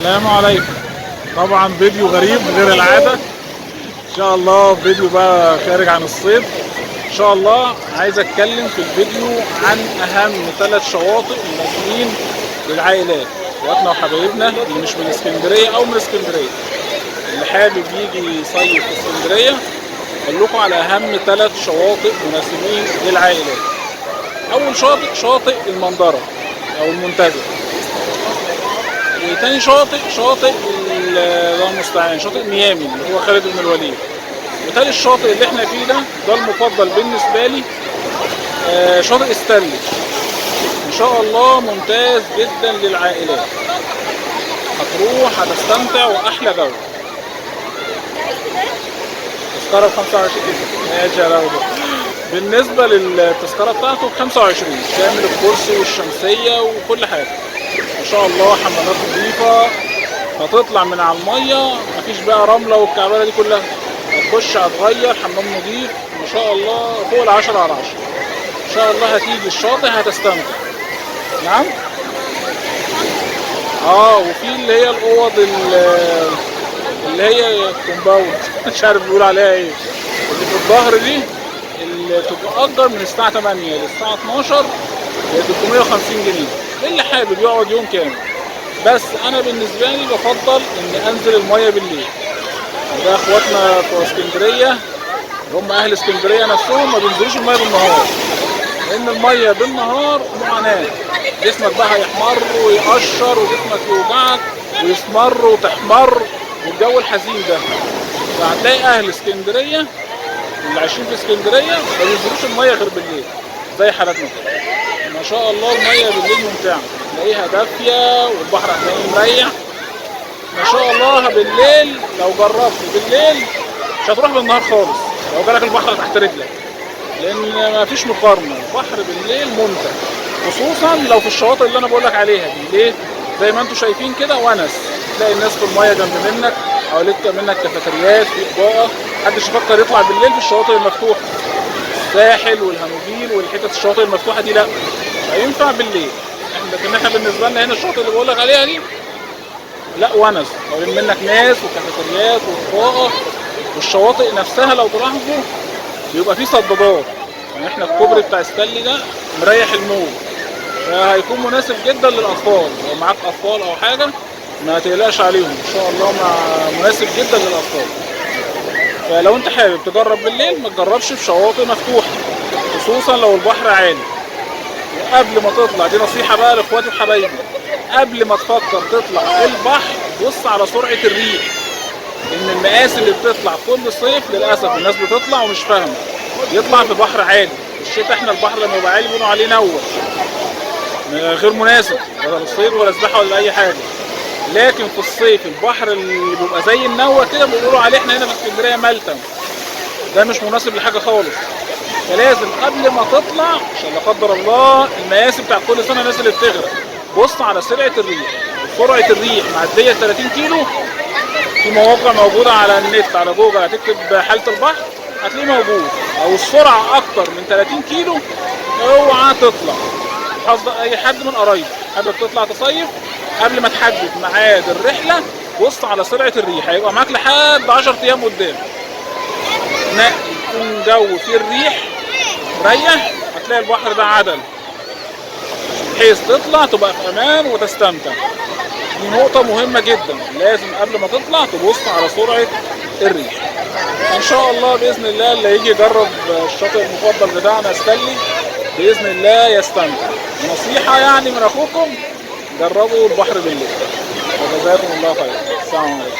السلام عليكم. طبعا فيديو غريب غير العادة، ان شاء الله فيديو بقى خارج عن الصيد. ان شاء الله عايز اتكلم في الفيديو عن اهم 3 شواطئ مناسبين للعائلات، اخواتنا وحبايبنا اللي مش من اسكندرية او من اسكندرية، اللي حابب يجي يصيف في اسكندرية. اقول لكم على اهم 3 شواطئ مناسبين للعائلات. اول شاطئ شاطئ المندرة او المنتزه، وتاني شاطئ شاطئ الله المستعان شاطئ ميامي اللي هو خالد بن الوليد، وتالت شاطئ اللي احنا فيه ده المفضل بالنسبة لي، شاطئ ستانلي. ان شاء الله ممتاز جدا للعائلات، هتروح هتستمتع واحلى جو. تذكرة ب 25، ماشي يا روضة. بالنسبة للتذكرة بتاعته ب 25، شامل الكرسي والشمسية وكل حاجة. ما شاء الله حمامات نظيفة، هتطلع من على المية مفيش بقى رملة والكعبلة دي كلها، هتخش هتغير حمام نظيف ما شاء الله فوق 10 على 10. ان شاء الله هتيجي الشاطئ هتستمتع. نعم. وفي اللي هي الاوض اللي هي compound مش عارف بيقول عليها ايه، اللي في الظهر دي اللي بتتأجر من الساعة 8 للساعة 12 ب 350 جنيه اللي حابب يقعد يوم كامل. بس انا بالنسبة لي بفضل ان انزل المية بالليل. ده اخواتنا بتوع اسكندرية اللي هم اهل اسكندرية نفسهم ما بينزلوش المية بالنهار، لان المية بالنهار معاناة، جسمك بقى هيحمر ويقشر وجسمك يوجعك ويسمر وتحمر والجو الحزين ده. فهتلاقي اهل اسكندرية اللي عايشين في اسكندرية ما بينزلوش المية غير بالليل زي حالاتنا كده. ما شاء الله المية بالليل ممتعة، تلاقيها دافية والبحر هتلاقيه مريح ما شاء الله. بالليل لو جربت بالليل مش هتروح بالنهار خالص، لو جالك البحر تحت رجلك، لان ما فيش مقارنة. البحر بالليل ممتع، خصوصا لو في الشواطئ اللي انا بقولك عليها دي. ليه؟ زي ما انتم شايفين كده ونس، تلاقي الناس في المية جنب منك، حواليك منك كافيتريات، في اضاءة. محدش يفكر يطلع بالليل في الشواطئ المفتوحة، الساحل والهانوفيل والحتت الشواطئ المفتوحة دي لا، مش هينفع بالليل. لكن احنا بالنسبة لنا هنا الشواطئ اللي بقولك عليها دي لا، ونس، حوالين منك ناس وكافيتريات واضاءة. والشواطئ نفسها لو تلاحظوا بيبقى فيه صدادات، يعني احنا الكوبري بتاع ستانلي ده مريح الموج، فهيكون مناسب جدا للاطفال. لو معاك اطفال او حاجة ما تقلقش عليهم ان شاء الله، مناسب جدا للاطفال. فلو انت حابب تجرب بالليل ما تجربش في شواطئ مفتوحة، خصوصا لو البحر عالي. وقبل ما تطلع، دي نصيحة بقى لاخواتي وحبايبي، قبل ما تفكر تطلع البحر بص على سرعة الريح، لان المقاس اللي بتطلع كل صيف للاسف الناس بتطلع ومش فاهمه، يطلع في بحر عالي. الشتاء احنا البحر لما يبقى عالي بيقولوا عليه نوة، غير مناسب ولا للصيد ولا سباحة ولا اي حاجة. لكن في الصيف البحر اللي بيبقى زي النوة كده بيقولوا عليه احنا هنا في اسكندرية ملتم، ده مش مناسب لحاجة خالص. فلازم قبل ما تطلع، عشان لا قدر الله المقاسي بتاع كل سنة الناس اللي بتغرق، بص على سرعة الريح. سرعة الريح معدية 30 كيلو، في مواقع موجودة على النت على جوجل، هتكتب حاله البحر هتلاقيه موجود. لو السرعة اكتر من 30 كيلو اوعى تطلع. حظ اي حد من قرايبك حابب تطلع تصيف، قبل ما تحدد ميعاد الرحلة بص على سرعة الريح، هيبقى معاك لحد 10 ايام قدام. نقي يكون جو فيه الريح مريح، هتلاقي البحر ده عدل بحيث تطلع تبقى في امان وتستمتع. دي نقطة مهمة جدا، لازم قبل ما تطلع تبص على سرعة الريح. ان شاء الله بإذن الله اللي يجي يجرب الشاطئ المفضل بتاعنا ستانلي بإذن الله يستمتع. نصيحة يعني من اخوكم، جربوا البحر بالليل. وجزاكم الله خير. السلام عليكم.